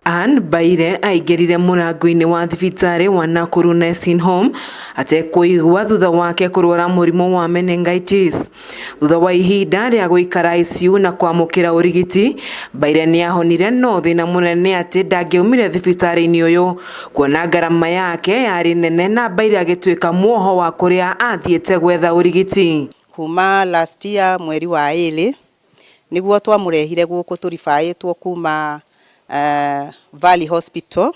Ann Mbaire aingĩrire mũrango-inĩ wa thibitarĩ wa Nakuru Nursing Home atekũigua thutha wake kũrwara mũrimũ wa meningitis. Thutha wa ihinda rĩa gũikara ICU na kwamũkĩra ũrigiti, Mbaire nĩahonire no thĩna mũnene nĩ atĩ ndangĩaumire thibitarĩ-inĩ ũyũ kuona ngarama yake yarĩ nene na Mbaire agĩtuĩka muoho wa kũrĩa athiĩte gwetha ũrigiti. Kuma last year mweri wa ĩrĩ nĩguo twamũrehire gũkũ tũribaĩtwo kuma Valley Hospital,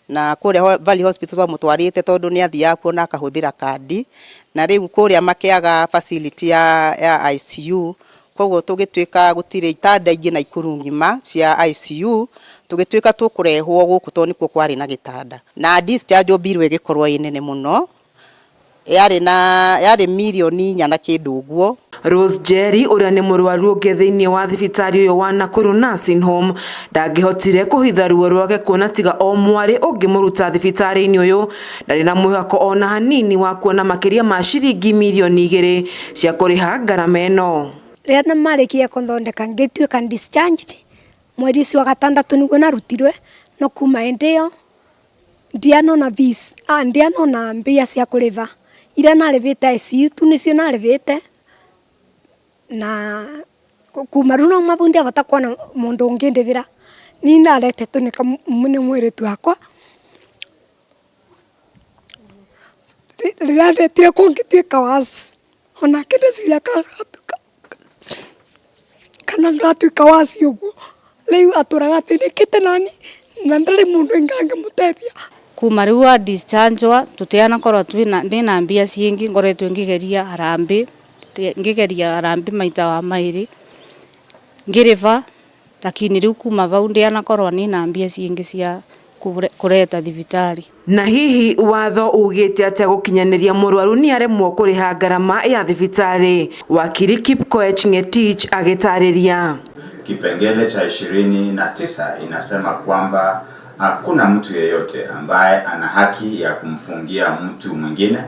na kũrĩa Valley Hospital twamũtwarĩte tondũ nĩ athiaga kuo na akahũthĩra kandi, na rĩu kũrĩa makĩaga facility ya ICU, koguo tũgĩtuĩka gũtirĩ itanda ingĩ Naikuru ng'ima cia ICU, tũgĩtuĩka tũkũrehwo gũkũ tondũ nĩkuo kwarĩ na gĩtanda. Na discharge bill ĩgĩkorwo ĩ nene mũno, yarĩ na yarĩ mirioni 4 na kĩndũ ũguo. Rose Jerry ũrĩa nĩ mũrwaru ũngĩ thĩinĩ wa thibitarĩ ũyũ wa Nakuru Nursing Home ndangĩhotire kũhitha ruo rwake kuona tiga o mwarĩ ũngĩmũruta thibitarĩ-inĩ ũyũ ndarĩ na mwĩhoko ona hanini wa kuona makĩria ma ciringi mirioni 2 cia kũrĩha ngarama ĩno. Rĩrĩa marĩkirie kũthondeka ngĩtuĩka discharged mweri ũcio wa gatandatũ nĩguo narutirwe, no kuma hĩndĩ ĩyo ndianona fees, ndianona mbia cia kũrĩha iria narĩhĩte ICU tu nĩcio narĩhĩte, na kuma rĩu no mabu ndiahota kuona mũndũ ũngĩndĩhĩra. Niĩ ndaretetwo nĩ mwĩrĩtu wakwa, rĩrĩa ndetire kũu ngĩtuĩka worse, onake ndeciria kana ngatuĩka worse ũguo. Rĩu atũraga athĩnĩkĩte nani na ndarĩ mũndũ ũngĩ angĩmũteithia. Kuma riu wa discharge tutianakorwo twina ndina mbia ciingi, ngoretwe ngigeria harambee, ngigeria harambee maita wa mairi ngiriva, lakini riu kuma vau ndianakorwo nina mbia ciingi cia kureta thibitari. Na hihi watho ugĩte atĩa gũkinyanĩria mũrwaru nĩ aremwo kũrĩha ngarama ya thibitarĩ? Wakiri Kipkoech Ngetich agĩtarĩria. Kipengele cha 29 inasema kwamba hakuna mtu yeyote ambaye ana haki ya kumfungia mtu mwingine,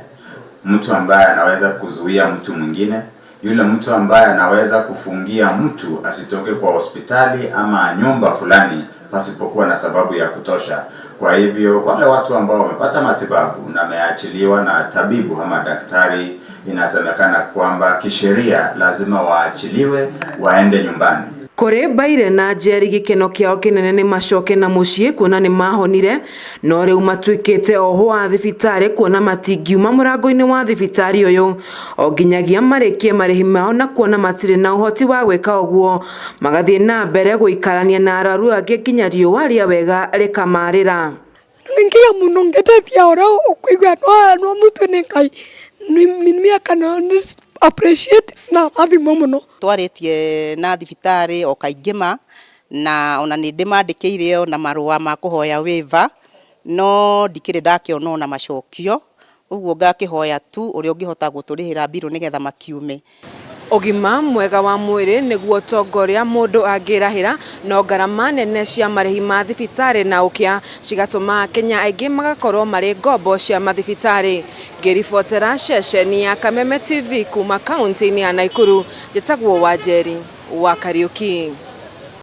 mtu ambaye anaweza kuzuia mtu mwingine, yule mtu ambaye anaweza kufungia mtu asitoke kwa hospitali ama nyumba fulani pasipokuwa na sababu ya kutosha. Kwa hivyo wale watu ambao wamepata matibabu na wameachiliwa na tabibu ama daktari, inasemekana kwamba kisheria lazima waachiliwe waende nyumbani. Kũrĩ Mbaire na Njeri gĩkeno kĩao kĩnene nĩ macoke na mũciĩ kuona nĩ mahonire, no rĩu matuĩkĩte ohwo a thibitarĩ kuona matingiuma mũrango-inĩ wa thibitarĩ ũyũ o nginyagia marĩkie marĩhi mao, na kuona matirĩ na ũhoti wa gwĩka ũguo magathiĩ na mbere gũikarania na arwaru angĩ nginya riũa rĩa wega rĩkamarĩra. Nginya mũno ngĩteithia ũrĩa ũkũigua no mũtwe nĩ Ngai mĩaka no appreciate na rathimwo mũno. Twarĩtie na thibitarĩ o kaingĩ ma, na ona nĩ ndĩmandĩkĩire ona marũa ma kũhoya waiver, no ndikĩrĩ ndakĩona ona macokio, ũguo ngakĩhoya tu ũrĩa ũngĩhota gũtũrĩhĩra mbirũ nĩgetha makiume. Ũgima mwega wa mwĩrĩ nĩguo ũtonga ũrĩa mũndũ angĩrahĩra, no ngarama nene cia marĩhi ma thibitarĩ na ũkĩa cigatũma Akenya aingĩ magakorwo marĩ ngombo cia mathibitarĩ. Ngĩribotera ceceni ya Kameme TV kuma kaunti-inĩ ya Nakuru, njĩtagwo Wanjeri wa Kariuki.